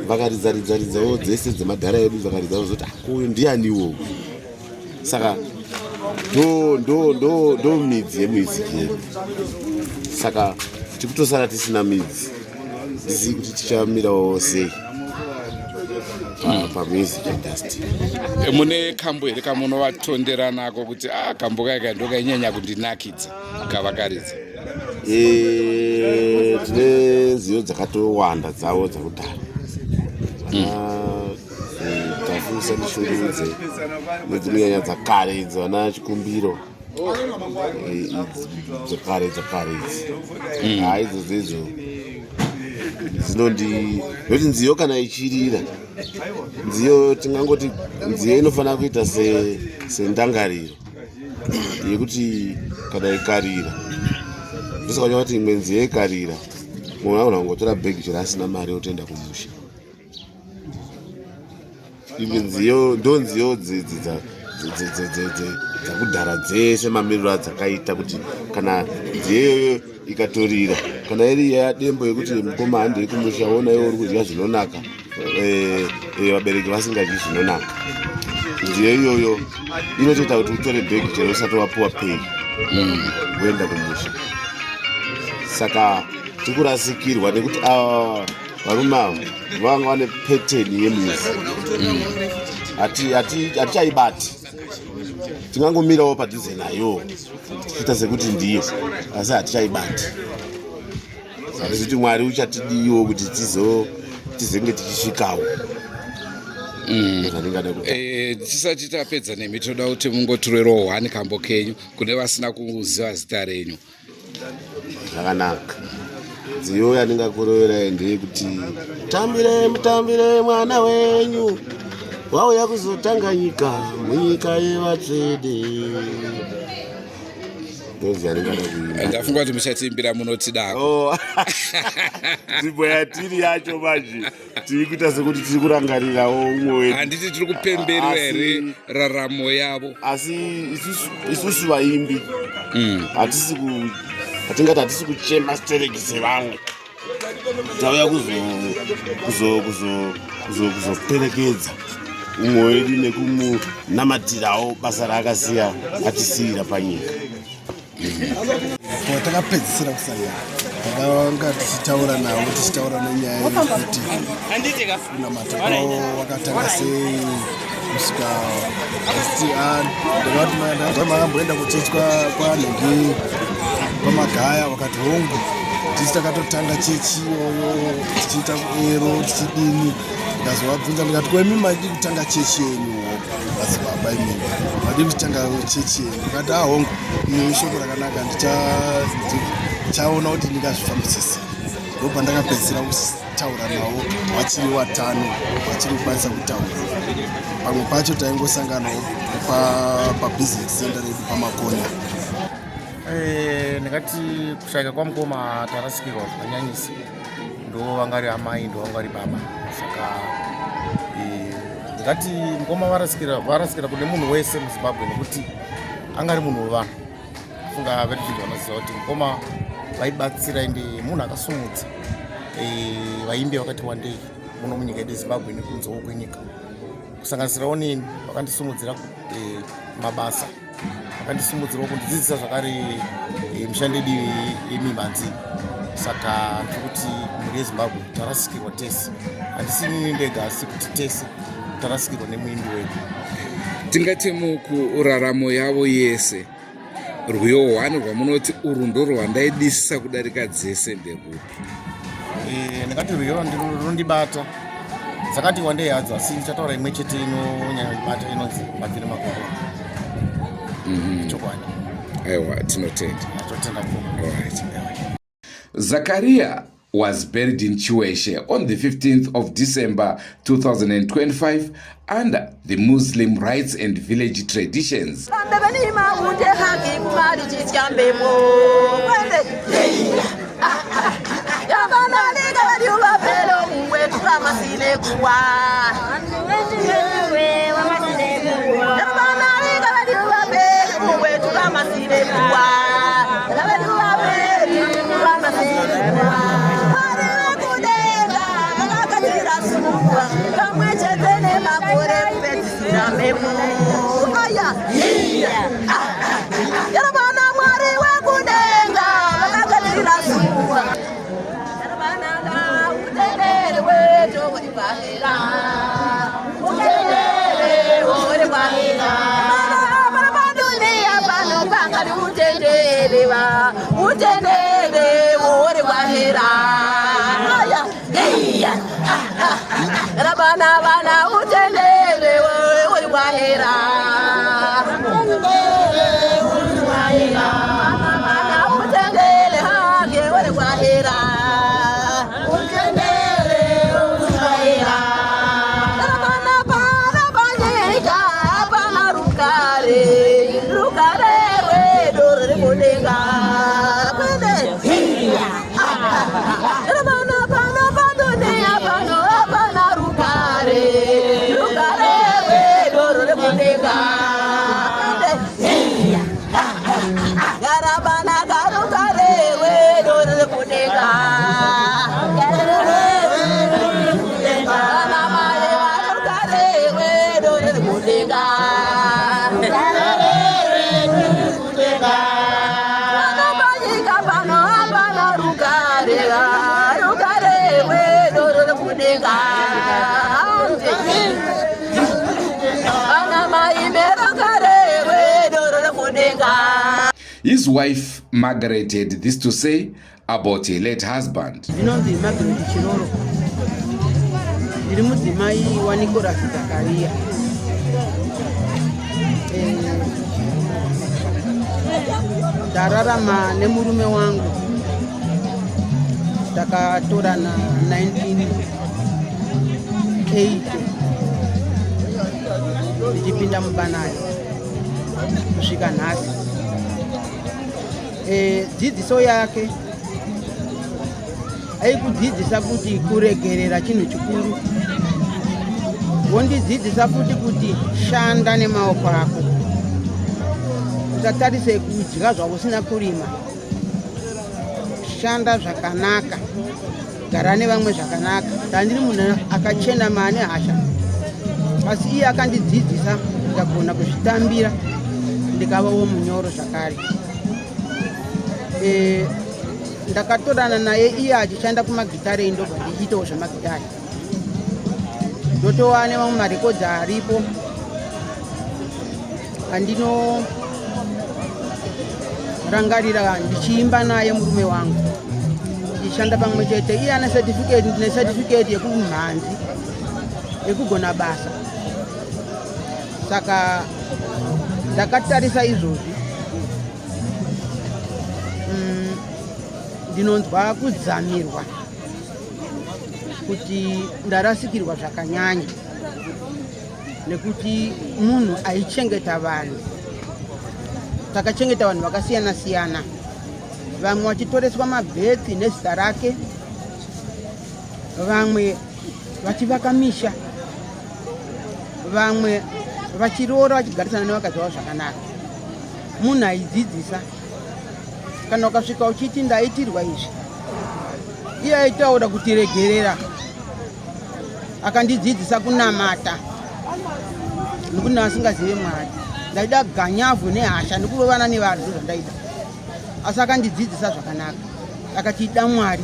[SPEAKER 10] vakaridza ridza ridzawo dzese dzemadhara edu, vakaridza vazoti akuyu ndianiwo. Saka ndo ndo ndo ndo midzi yemusic yedu. Saka tikutosara tisina midzi, ndizivi kuti tichamirawo sei pamusic industry.
[SPEAKER 2] Mune kambo here kamunovatondera nako kuti a kambo kaika ndokainyanya kundinakidza kavakaridza?
[SPEAKER 10] Tine nziyo dzakatowanda dzavo dzakudhara, Tafusa ndishungurudze nedzimwe nyanya dzakare idzi, vana Chikumbiro, dzakare dzakare idzi. Ha, idzodzo idzo dzinondi nokuti nziyo kana ichirira, nziyo tingangoti nziyo inofanira kuita sendangariro yekuti kana ikarira, ndosaka kuti imwe nziyo ikarira munhu anogona kungotora bhegi chero asina mari otoenda kumusha. Imwe nziyo ndo nziyo dzakudhara dzese, mamiriro adzakaita kuti kana nziyo iyoyo ikatorira, kana iri yadembo yekuti mukoma handei kumusha, ona iwe uri kudya zvinonaka, vabereki vasingadyi zvinonaka, nziyo iyoyo inotoita kuti utore bhegi chero usati wapuwa pei woenda kumusha. Saka tikurasikirwa nekuti ava varume ava vanga vane pattern yemusic, hatichaibati. Tingangomirawo padhuze nayo tichiita sekuti ndiyo, asi hatichaibati. Hatisi kuti Mwari uchatidiwo kuti tizenge tichisvikawo zvandingada kuti.
[SPEAKER 2] Tisati tapedza nemi, toda kuti mungotorerawo one kambo kenyu kune vasina kuziva zita renyu.
[SPEAKER 10] Zvakanaka. Nziyo yandingakuroverai ndeyekuti tambire mutambire mwana wenyu wauya kuzotanga nyika munyika yevatsvene. Ndozi yandingada kuimba.
[SPEAKER 2] Ndafunga kuti muchatiimbira munotidako.
[SPEAKER 10] Oh. Nzvimbo yatiri yacho manje tiri kuita sekuti tiri kurangarirawo umwe wedu.
[SPEAKER 2] Handiti tiri kupemberera here raramo yavo?
[SPEAKER 10] Asi isusu vaimbi hatisi ku hatingati hatisi kuchema stereki sevamwe. Tauya kuzoperekedza umwe wedu nekumunamatirawo basa raakasiya atisiyira panyika.
[SPEAKER 11] Patakapedzisira kusangana takanga tichitaura navo, tichitaura nenyaya yekuti kunamata kwavo wakatanga sei kusvika ndakati ndakazwa makamboenda kuchechi kwanhingi kwamagaya, wakati hongu, tisi takatotanga chechi iyoyo tichiita ero tichidini. Ndikazovabvunza ndikati, kwemi maidi kutanga chechi yenyuwo madzibaba, imimi madii kutanga chechi yenyu? Ndikati, ahongu, iyo ishoko rakanaka, ndichaona kuti ndingazvifambise sei. Ndobva ndakapedzisira kutaura navo vachiri watano, vachiri kukwanisa kutaura. Pamwe pacho taingosanganawo pabusiness center redu pamakona.
[SPEAKER 12] Ndingati kushaika kwamukoma tarasikirwa zvakanyanyisa. Ndo vangari amai, ndo vangari baba, saka ndingati mukoma varasikira, varasikira kune munhu wese muZimbabwe nekuti angari munhu wevanhu. Funga veruzhinji vanoziva kuti mukoma vaibatsira ende munhu akasumudza vaimbi vakati wandei muno munyika yedu yeZimbabwe nekunzewo kwenyika, kusanganisirawo neni. Vakandisumudzira mabasa, vakandisumudzirawo kundidzidzisa zvakare mishando yedu yemimhanzi. Saka ndiri kuti mhuri yeZimbabwe tarasikirwa tese, handisi inini ndega, asi kuti tese tarasikirwa nemuimbi wedu.
[SPEAKER 2] Tingati mukuraramo yavo yese, rwiyo hwani rwamunoti urwu ndorwandaidisisa kudarika dzese nderupi?
[SPEAKER 12] Ndingati rwiyo runondibata dzakati wandei hadzo, asi ndichataura imwe chete inonyanya inonzi Mabvire Magogo. Chokwadi.
[SPEAKER 2] Aiwa, tinotenda.
[SPEAKER 12] Totenda.
[SPEAKER 2] Alright. Zakaria was buried in Chiweshe on the 15th of December 2025 under the Muslim rites and village traditions.
[SPEAKER 13] Pamwe chete nemakore kupedzisira memo aya yarabana. Mwari wekudenga vakagadzira zuva utendere weto uri pahera, utendere uri pahera parapadunia pano pangari, utenderewa utendere uri kwahera aya iya rabana vana, utendere uri kwahera, vana utendere hake uri kwahera, utendere uri kwahera rabana pana panyika pana rugare, rugare rwedu ruri mudenga kwene rabana pano padunia pano hapana rugare, rugare rwedu ruri mudenga. Garabana garugare rwedu ruri mudenga. Vana mai varugare rwedu ruri mudenga. Vana panyika pano hapana rugare, rugare rwedu ruri mudenga. Vana mai merugare rwedu ruri mudenga.
[SPEAKER 2] His wife, Margaret, had this to say about her late husband.
[SPEAKER 14] Ndinonzi Margaret Chiroro, ndiri mudzimai waNicolas Zakaria. Ndararama nemurume wangu. Takatorana 1980 ndichipinda mubanani kusvika nhasi. E, dzidziso yake aikudzidzisa kuti kuregerera chinhu chikuru, wondidzidzisa futi kuti shanda nemaoko ako, usatarise kudya zvausina kurima, shanda zvakanaka, gara nevamwe zvakanaka. Ndandiri munhu akachena maane hasha, asi iye akandidzidzisa ndikagona kuzvitambira ndikavawo munyoro zvakare. E, ndakatorana naye iye achishanda kumagitare, indobva ndichiitawo zvemagitare, ndotova nemamwe marekodzi aripo andinorangarira ndichiimba naye murume wangu tichishanda pamwe chete. Iye ane certificate, ndine certificate yekumhanzi yekugona basa. Saka ndakatarisa izvozvi, ndinonzwa kudzamirwa kuti ndarasikirwa zvakanyanya, nekuti munhu aichengeta vanhu, takachengeta vanhu vakasiyana siyana, vamwe vachitoreswa mabhetsi nezita rake, vamwe vachivaka misha, vamwe vachiroora vachigarisana nevakadzi vavo zvakanaka. Munhu aidzidzisa, kana ukasvika uchiti ndaitirwa izvi, iye aitaura kuti regerera. Akandidzidzisa kunamata, nekuti ndaasingazive Mwari, ndaida ganyavhu nehasha nekurovana nevanhu, ndozvandaida. Asi akandidzidzisa zvakanaka, akati ida Mwari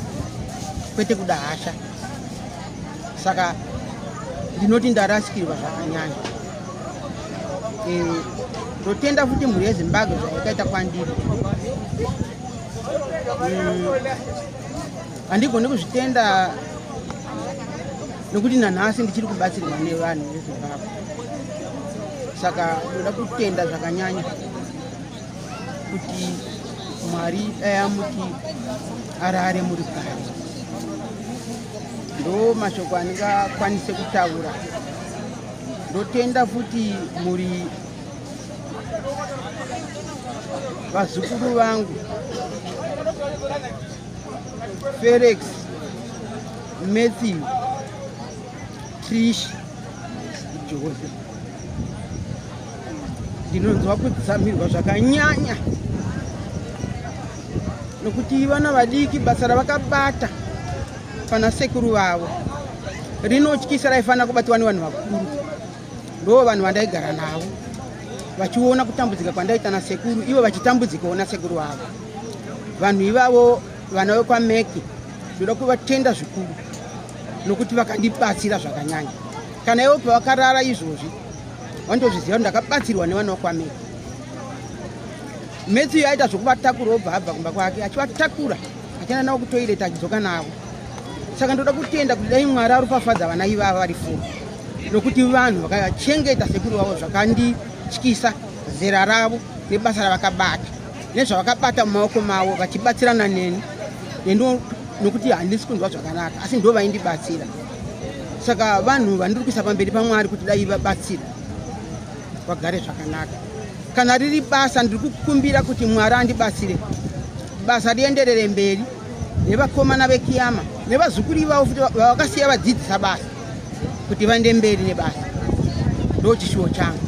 [SPEAKER 14] kwete kuda hasha. Saka ndinoti ndarasikirwa zvakanyanya. Ndotenda futi mhuri yeZimbabwe zvayakaita kwandiri. Handigoni kuzvitenda nekuti nanhasi ndichiri kubatsirwa nevanhu veZimbabwe. Saka ndoda kutenda zvakanyanya kuti Mwari dai amuti arare muri kare. Ndo mashoko andingakwanise kutaura. Ndotenda futi muri vazukuru vangu Felix, Matthew, Trish, Jose. Ndinonzwa kutsamirwa zvakanyanya nokuti vana vadiki basa ravakabata pana sekuru vavo rinotyisa, raifanira kubatwa nevanhu vakuru. Ndo vanhu vandaigara navo vachiona kutambudzika kwandaita nasekuru, ivo vachitambudzikawo nasekuru vavo. Vanhu ivavo, vana vekwaMeki, ndoda kuvatenda zvikuru nokuti vakandibatsira zvakanyanya. Kana ivo pavakarara izvozvi vanotozviziva kuti ndakabatsirwa nevana vekwaMeki. Matthew aita zvokuvatakura, obva abva kumba kwake achivatakura achienda navo kutoilet, achidzoka navo. Saka ndoda kutenda kuti dai Mwari aropafadza vana ivava vari furu, nokuti vanhu vakachengeta sekuru vavo zvakandityisa, zera ravo nebasa ravakabata nezvavakabata mumaoko mavo vachibatsirana neni, nokuti handisi kunzwa zvakanaka, asi ndo vaindibatsira. Saka vanhu vandiri kuisa pamberi paMwari kuti dai vabatsira vagare zvakanaka. Kana riri basa, ndiri kukumbira kuti Mwari andibatsire basa rienderere mberi nevakomana vekiyama nevazukuru ivavo futi vavakasiya vadzidzisa basa kuti vaende mberi nebasa. Ndo chishuwo changu.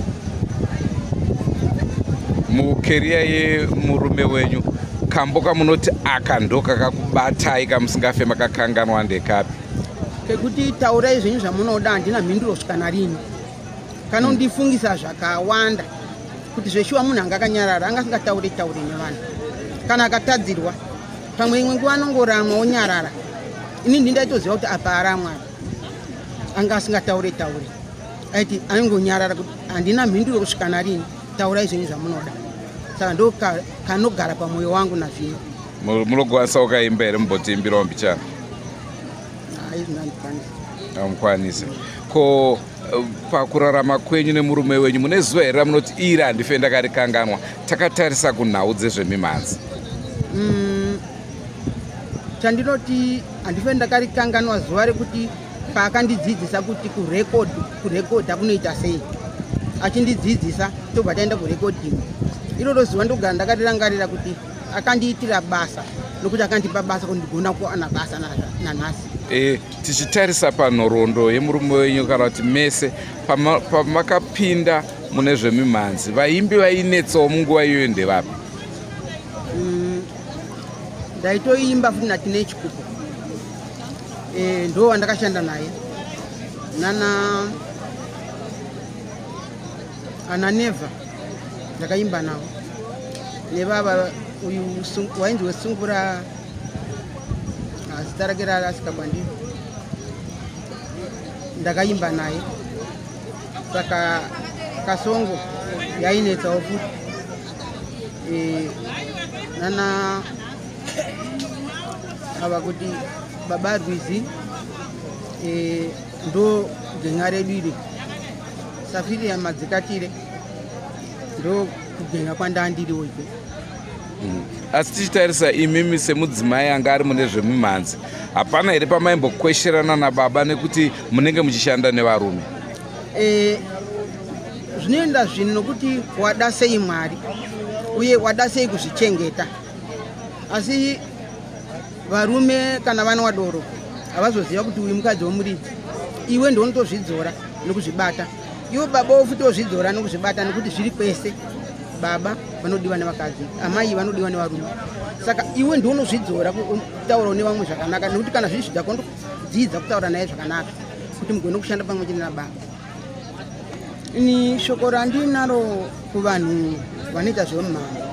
[SPEAKER 2] Mukeriya yemurume wenyu, kambo kamunoti aka ndo kakakubatai kamusingafe makakanganwa ndekapi?
[SPEAKER 14] Kekuti taurai zvenyu zvamunoda, handina mhinduro kusvika narini. Kanondifungisa zvakawanda kuti zveshuwa munhu anga akanyarara, anga asingatauri tauri nevanhu. Kana akatadzirwa pamwe imwe nguva anongoramwa onyarara. Ini ndindaitoziva kuti apa aramwa, anga asingatauri tauri, aiti anongonyarara kuti handina mhinduro kusvika narini, taurai zvenyu zvamunoda. Saka ndo kanogara pamwoyo wangu nazvino.
[SPEAKER 2] Munokwanisa ukaimba here? Mumbotiimbirawo mbichana.
[SPEAKER 14] Hai, zvindandikwanisa.
[SPEAKER 2] Hamukwanisi. Ko pakurarama kwenyu nemurume wenyu, mune zuva here ramunoti iri handife ndakarikanganwa, takatarisa kunhau dzezvemimhanzi?
[SPEAKER 14] Chandinoti handife ndakarikanganwa zuva rekuti paakandidzidzisa kuti kurekodha kunoita sei, achindidzidzisa tobva taenda kurekodhing. Iroro zuva ndogara ndakarirangarira kuti akandiitira basa nokuti akandipa basa kuti ndigona kuwana basa nanhasi.
[SPEAKER 2] E, tichitarisa panhoroondo yemurume wenyu kana kuti mese pamakapinda mune zvemimhanzi, vaimbi vainetsawo munguva iyoyo ndevapi?
[SPEAKER 14] Ndaitoimba futi natine chikupo e, ndo wandakashanda naye nana ana Neva ndakaimba navo nevava uyu wainzi wesungura, zita rake rarasika kwandiri, ndakaimba naye. Saka Kasongo yainetsawo futi e, nana ava kuti baba Rwizi e, ndo genga redu iri Safiri yaMadzikatire, ndo kugenga kwandandiriwo iko.
[SPEAKER 2] Asi tichitarisa imimi semudzimai anga ari mune zvemimhanzi, hapana here pamaimbokwesherana nababa nekuti munenge muchishanda nevarume?
[SPEAKER 14] E, zvinoenda zvinhu nokuti wada sei Mwari uye wada sei kuzvichengeta. Asi varume kana vanwa doro havazoziva kuti uyu mukadzi wemuridzi. Iwe ndounotozvidzora nokuzvibata, iwe baba wofuti wozvidzora nokuzvibata, nekuti zviri kwese. Baba vanodiwa nevakadzi, amai vanodiwa nevarume. Saka iwe ndounozvidzora kutaurawo nevamwe zvakanaka, nekuti kana zviri zvidhakwa ndodzidza kutaura naye zvakanaka kuti mugone kushanda pamwe chete nababa. Ini shoko randinaro kuvanhu vanoita zvemumhango,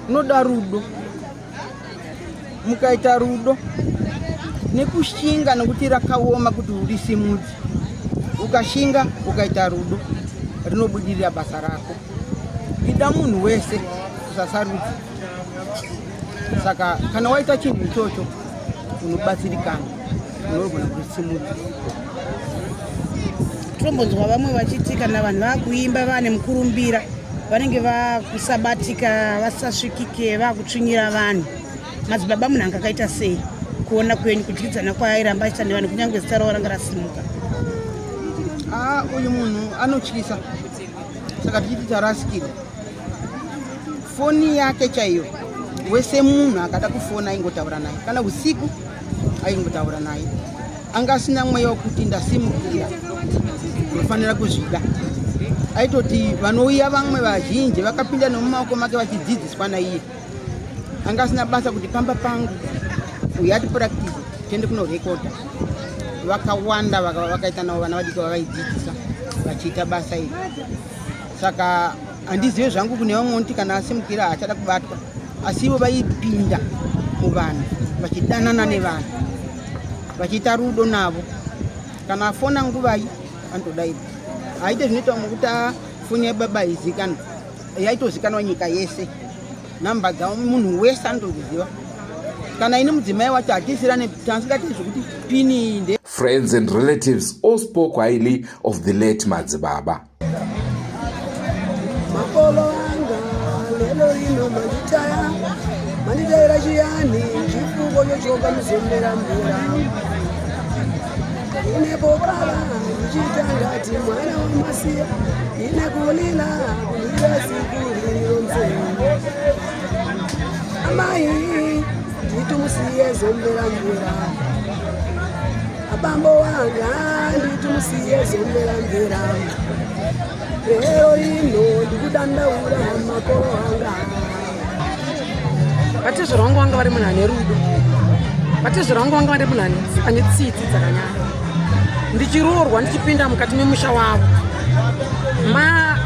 [SPEAKER 14] unoda rudo. Mukaita rudo nekushinga, nekuti rakaoma kuti urisimudze, ukashinga ukaita rudo rinobudirira basa rako. Ida munhu wese, usasarudza. Saka kana waita chinhu ichocho unobatsirikana, unogona kurisimudza.
[SPEAKER 15] Tombonzwa vamwe vachiti kana vanhu vakuimba vane mukurumbira vanenge vakusabatika, vasasvikike, vakutsvinyira vanhu. Madzibaba munhu anga akaita sei kuona kwenyu, kudyidzana kwaairamba achiita nevanhu kunyange zita ravo ranga rasimuka?
[SPEAKER 14] Ah, uyu munhu anotyisa. Saka tichiti tarasikirwa, foni yake chaiyo, wese munhu akada kufona aingotaura naye, kana usiku aingotaura naye. Anga asina mweya wekuti ndasimukira unofanira kuzvida. Aitoti vanouya vamwe vazhinji vakapinda nemumaoko make vachidzidziswa naiye. Anga asina basa kuti pamba pangu uyu ati practice tiende kunorekodha. Vakawanda vakaita navo vana vadiki vavaidzidzisa vachiita basa iri. Saka handizive zvangu kune vamwe kuti kana asimukira haachada kubatwa, asi ivo vaipinda muvanhu vachidanana nevanhu vachiita rudo navo. Kana afona nguvai anotodaira, haite zvinoita mukuti foni yababa haizikanwa, yaitozikanwa nyika yese, namba dzavo munhu wese anotoziziva. Kana ini mudzimai wacho hatisirane, tasingatei zvekuti pini nde
[SPEAKER 2] Friends and relatives all spoke highly of the late Madzibaba.
[SPEAKER 16] Makolo anga lelo ino manditaya, manditayira chiyani chifuko chochoka muzomera mvura inepo baba ndichiita ngati mwana wamasiya ine kulila kulila siku lililonse amai nditumusiye zombera mvura abambo wanga nditumusiye zombera mvura lero ino ndikudandaura makolo anga.
[SPEAKER 17] Vatezvara vangu vanga vari munhu ane rudo. Vatezvara vangu vanga vari munhu ane tsitsi dzakanyanya. Ndichiroorwa, ndichipinda mukati memusha wavo, ma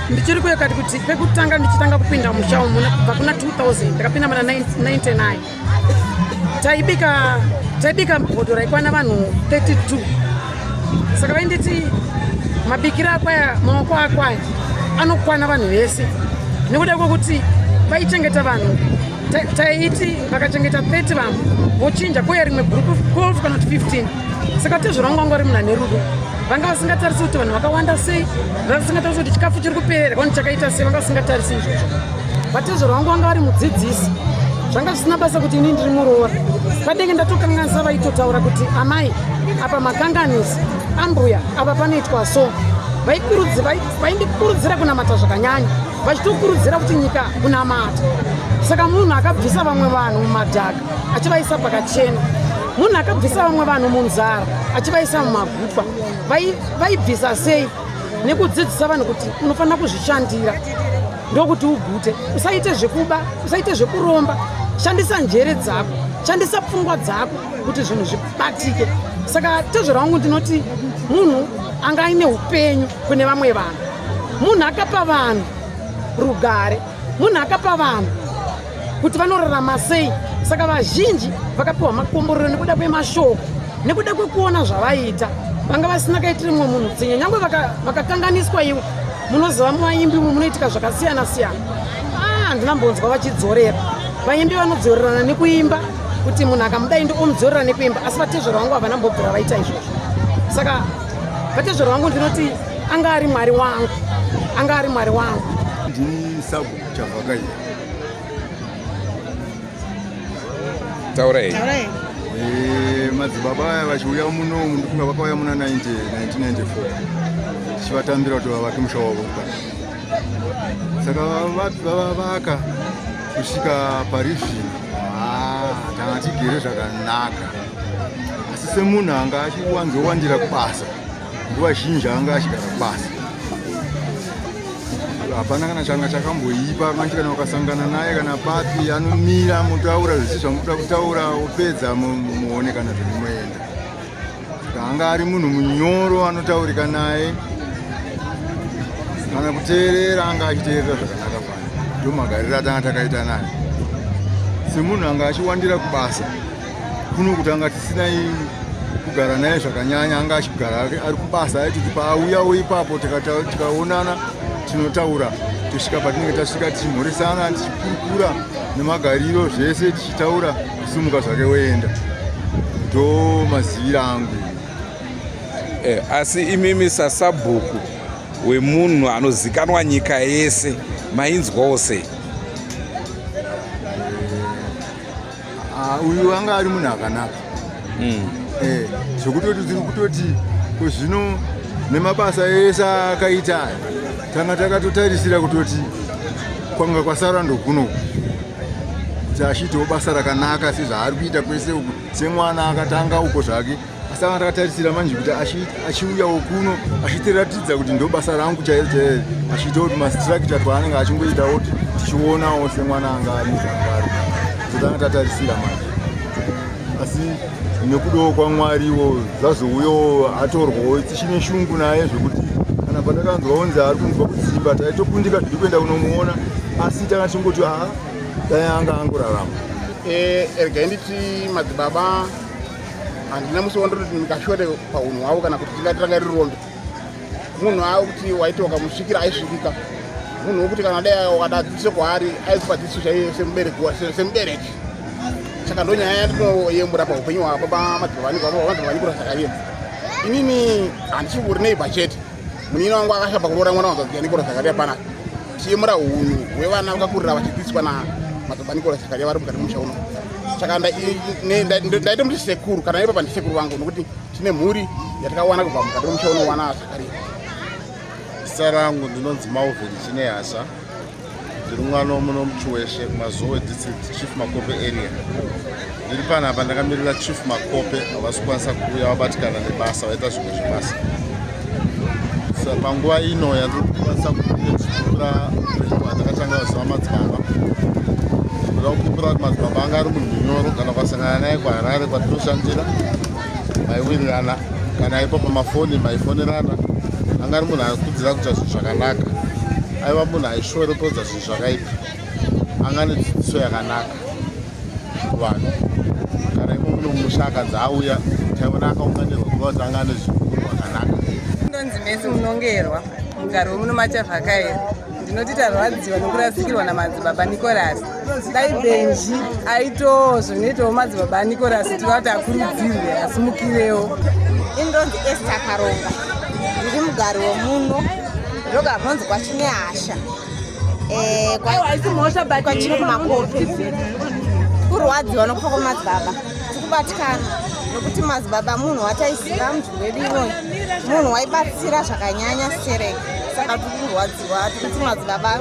[SPEAKER 17] ndichiri kuyekati kuti pekutanga ndichitanga kupinda musha umu kubva kuna 2000, ndakapinda muna 99, taibika bhodho raikwana vanhu 32. Saka vainditi mabikiro akwaya, maoko akwaya anokwana vanhu vese, nekuda kwekuti vaichengeta vanhu. Taiti vakachengeta 30 vanhu, vochinja kuuya rimwe gurupu 12 kana kuti 15. Saka tezvara vangu vanga vari munhu ane rudo. Vanga vasingatarisi kuti vanhu vakawanda sei, vasingatarisi kuti chikafu chiri kuperera kana chakaita sei, vanga vasingatarisi izvozvo. Vatezvara vangu vanga vari mudzidzisi. Zvanga zvisina basa kuti ini ndiri muroora, padenge ndatokanganisa vaitotaura kuti amai apa makanganisa, ambuya apa panoitwa so. Vaindikurudzira kunamata zvakanyanya, vachitokurudzira kuti nyika kunamata. Saka munhu akabvisa vamwe vanhu mumadhaka achivaisa pakachena, munhu akabvisa vamwe vanhu munzara achivaisa mumagutwa, vaibvisa sei? Nekudzidzisa vanhu kuti unofanira kuzvishandira ndokuti ugute, usaite zvekuba, usaite zvekuromba, shandisa njere dzako, shandisa pfungwa dzako kuti zvinhu zvibatike. Saka tezvera wangu ndinoti munhu anga aine upenyu kune vamwe vanhu, munhu akapa vanhu rugare, munhu akapa vanhu kuti vanorarama sei. Saka vazhinji vakapiwa makomborero nekuda kwemashoko, nekuda kwekuona zvavaiita. Vanga vasina kaitire mumwe munhu tsinye, nyange vakakanganiswa ivo. Munoziva muvaimbi umu munoitika zvakasiyana siyana. Handina mbonzwa vachidzorera. Vaimbi vanodzorerana nekuimba, kuti munhu akamudai ndo omudzorera nekuimba, asi vatezvero vangu havana mbobvira vaita izvozvo. Saka vatezvero vangu ndinoti anga ari Mwari wangu, anga ari Mwari wangu.
[SPEAKER 18] Ndini Sabu Chavakaira.
[SPEAKER 2] Taurai.
[SPEAKER 18] Madzibaba aya vachiuya muno, ndifunga vakauya muna 1994, tichivatambira kuti vavake musha wavo. Saka vavaka kusvika pari zvino, tanga tigere zvakanaka. Asi semunhu anga achiwanzowandira kubasa, nguva zhinji anga achigara kubasa, hapana kana changa chakamboipa. Manji kana ukasangana naye kana papi, anomira, mutaura zvisi zvamuda kutaura, opedza, muone kana zvemunoenda. Saka anga ari munhu munyoro, anotaurika naye, kana kuteerera anga achiteerera zvakanaka. Pano ndo magariro atanga takaita naye. Semunhu anga achiwandira kubasa kuno, kuti anga tisinai kugara naye zvakanyanya, anga achigara ari kubasa. Aitoti paauyawo ipapo tikaonana, tinotaura tosvika patinenge tasvika, tichimhoresana, tichikurukura nemagariro, zvese tichitaura, kusumuka zvake woenda. Ndo maziviro angu.
[SPEAKER 2] Asi imimi sasabhuku wemunhu anozikanwa nyika yese, mainzwawo sei?
[SPEAKER 18] Uyu anga ari munhu akanaka, zvekutoti tiri kutoti kuzvino nemabasa ese akaita aya, tanga takatotarisira kutoti kwanga kwasara ndokuno kuti achiitawo basa rakanaka sezvaari kuita kwese uku, semwana akatanga uko zvake. Asi anga takatarisira manje kuti achiuyawo kuno achitiratidza kuti ndo basa rangu chairo chairo, achiita kuti mastructure twaanenge achingoitawo tichionawo semwana anga ari zvangari. Totanga tatarisira manje, asi nekudawo kwaMwariwo zvazouyawo atorwawo. Tichine shungu naye zvekuti kana patakanzwa unzi ari kunzwa kudzimba, taitokundika zviri kuenda kunomuona, asi tanga tichingoti aa, dai anga angorarama.
[SPEAKER 12] Regai nditi madzibaba handina musi wandoti ndikashore paunhu hwavo kana kuti tingati ranga riri rombe. Munhu avo kuti waiti wakamusvikira aisvikika, munhu wokuti kana dai wakada dzidziso kwaari aikupa dzidziso chaiyo semubereki. Saka ndo nyaya yandinoyemura paupenyu hwababa madzibaba Nikora Zakaria. Inini handisi neighbor chete, munini wangu akashamba kuroora mwana wanzvadzi yaNikora Zakaria panapa. Tichiyemura hunhu hwevana vakakurira vachidzidziswa namadzibaba Nikora Zakaria vari mukati memusha uno. Saka ndaita muti sekuru kana ipapa ndisekuru vangu, nokuti tine mhuri yatakawana kubva mukati memusha uno wana Zakaria.
[SPEAKER 19] Zita rangu ndinonzi Malvin Chinehasha. Ndiri mwana wemuno muChiweshe, kuMazowe District, Chief Makope area. Ndiri panapa ndakamirira Chief Makope, havasi kukwanisa kuuya, vabatikana nebasa, vaita zvimwe zvebasa. Panguva ino yandiri kukwanisa kupupura upenyu hwandakatanga kuziva madzibaba, ndoda kupupura kuti madzibaba anga ari munhu munyoro. Kana ukasangana naye kuHarare kwatinoshandira, maiwirirana, kana ipo pamafoni maifonerana. Anga ari munhu akudzira kuita zvinhu zvakanaka, aiva munhu aishoropodza zvinhu zvakaipa. Anga nedzidziso yakanaka kuvanhu. Kana imo muno mumusha akanzi auya, taiona akaunganirwa, kuva kuti anga ane zvinhu zvakanaka.
[SPEAKER 20] Ndonzi Mesi Munongerwa, mugari wemuno Machavhakairi. Ndinoti tarwadziwa nokurasikirwa namadzibaba Nikorasi. Dai Benji aitowo zvinoitawo madzibaba Nikorasi, tinoda kuti akurudzirwe asimukirewo.
[SPEAKER 21] Indonzi Esther Karonga, ndiri mugari wemuno, ndoga kunonzi kwaChinehasha, kwaChief Makope. Tiri kurwadziwa nokufa kwamadzibaba, tiri kubatikana nokuti madzibaba munhu wataiziva munzvimbo yedu inoyi, munhu waibatsira zvakanyanya stereki. Saka tiri kurwadziwa, tiri kuti madzibaba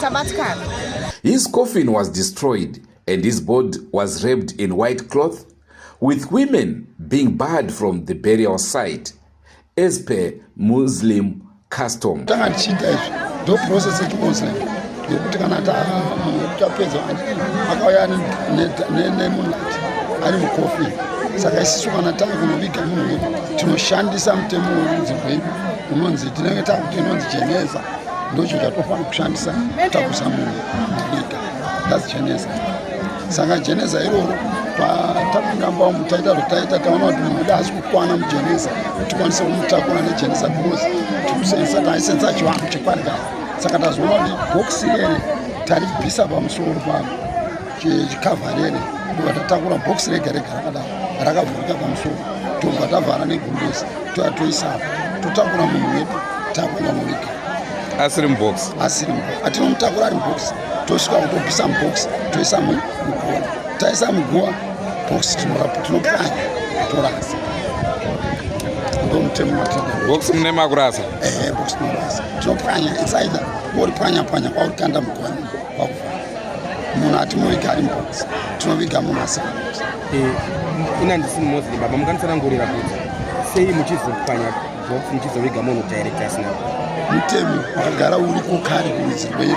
[SPEAKER 21] tabatikana.
[SPEAKER 2] His coffin was destroyed and his body was wrapped in white cloth, with women being barred from the burial site as per Muslim custom.
[SPEAKER 1] Tanga tichiita izvi ndo process yechimuslim yekuti kana munhu tapedza akauya nemunati ari mucoffin, saka isisu kana tava kunoviga munhu wedu tinoshandisa mutemo werudzi rwedu unonzi tinenge takuti inonzi jeneza, ndocho chatofanira kushandisa kutakusa munhu muviga, that's jeneza. Saka jeneza iroro patapinda mbamu taita zvataita, taona kuti munhu wedu haasi kukwana mujeneza tikwanise kumutakura nejeneza because tikusensa taisensa chivanhu chekwarikare. Saka tazoona kuti bhokisi rere taribvisa pamusoro paro, chikavha rere, ndobva tatakura bhokisi rega rega rakadaro rakavhurika pamusoro, tobva tavhara negumbezi, toya toisapo, totakura munhu wedu takuenda noviga.
[SPEAKER 2] Asiri mubhokisi?
[SPEAKER 1] Asiri mubhokisi. Atinomutakura ari mubhokisi, tosvika kutobvisa mubhokisi, toisa muguva. Taisa muguva bhokisi, tinopwanya torasa, ndo mutemo watinoda.
[SPEAKER 2] Bhokisi mune makurasa?
[SPEAKER 1] Ehe, bhokisi tinorasa, tinopwanya. It's either woripwanya pwanya kwaurikanda muguva kwakuvhara. Munhu atimuviga ari mubhokisi, tinoviga munhu asiri mubhokisi.
[SPEAKER 22] Ina ndisi muslim baba, mukanditsanangurira kuti sei muchizopwanya box muchizoviga munhu direct asina?
[SPEAKER 1] Mutemo wakagara uriko kare kurudzi rwedu,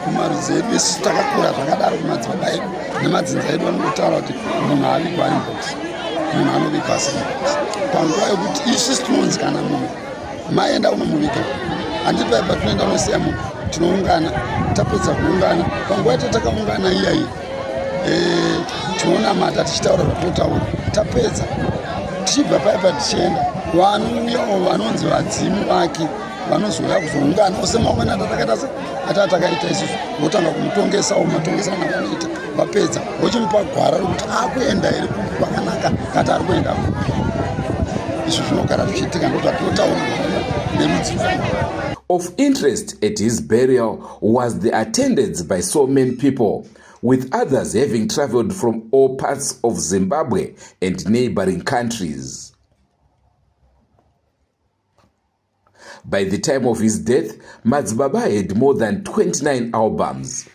[SPEAKER 1] kumarudzi edu. Isusu takakura zvakadaro kumadzibaba edu nemadzinza edu, vanongotaura kuti munhu avigwa ari mubhokisi, munhu anovigwa asiri mubhokisi. Panguva yekuti isusu tinonzi kana munhu maenda unomuviga, handiti pai patinoenda unosiya munhu, tinoungana. Tapedza kuungana, panguva yacho takaungana iyaiyi, tinonamata tichitaura zvatinotaura. Tapedza, tichibva paipa tichienda, vanouyawo vanonzi vadzimu vake vanozouya kuzoungana ose maungana atakaita se ataa takaita isusu, votanga kumutongesawo matongesana vanoita. Vapedza, vochimupa gwara rokuti akuenda here kupi kwakanaka kati ari kuenda kupi. Izvi zvinogara zvichiitika, ndo zvatinotaurwa nerudzi.
[SPEAKER 2] Of interest at his burial was the attendance by so many people, with others having traveled from all parts of Zimbabwe and neighboring countries. By the time of his death, Madzibaba had more than 29 albums.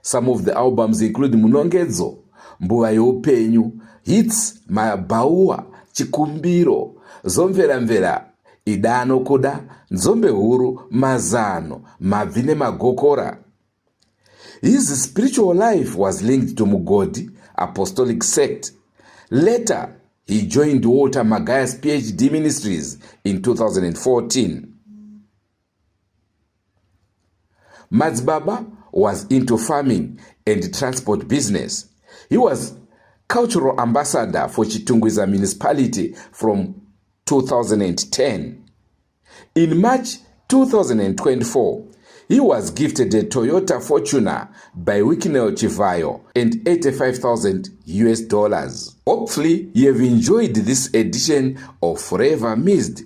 [SPEAKER 2] Some of the albums include Munongedzo, Mbuva Youpenyu, Hits, Mabaua, Chikumbiro, Zomveramvera, Ida Anokuda, Nzombe Huru, Mazano, Mabvi Nemagokora. His spiritual life was linked to Mugodi Apostolic Sect. Later, he joined Walter Magaya's PhD Ministries in 2014. Madzibaba was into farming and transport business. He was cultural ambassador for Chitungwiza municipality from 2010. In March 2024, he was gifted a Toyota Fortuner by Wicknell Chivayo and 85,000 US dollars. Hopefully, you have enjoyed this edition of Forever Missed.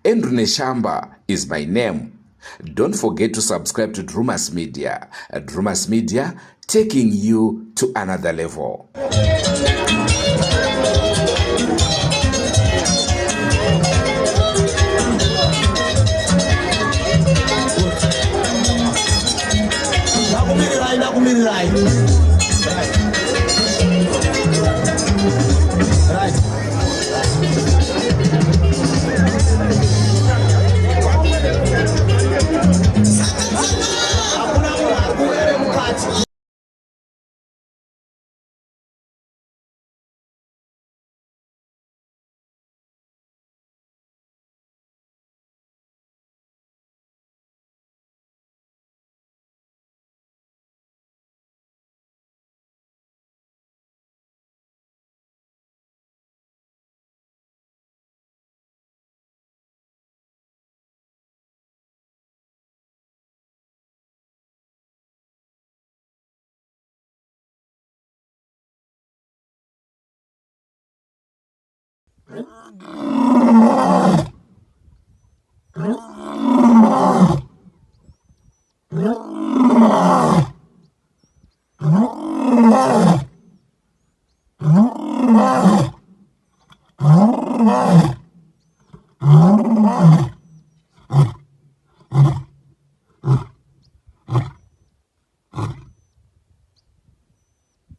[SPEAKER 2] Andrew Neshamba is my name. Don't forget to subscribe to Drumas Media. Drumas Media, taking you to another level.
[SPEAKER 23] Ndakumirirai, ndakumirirai. Right. Hakuna munhu ari kuwere mukati.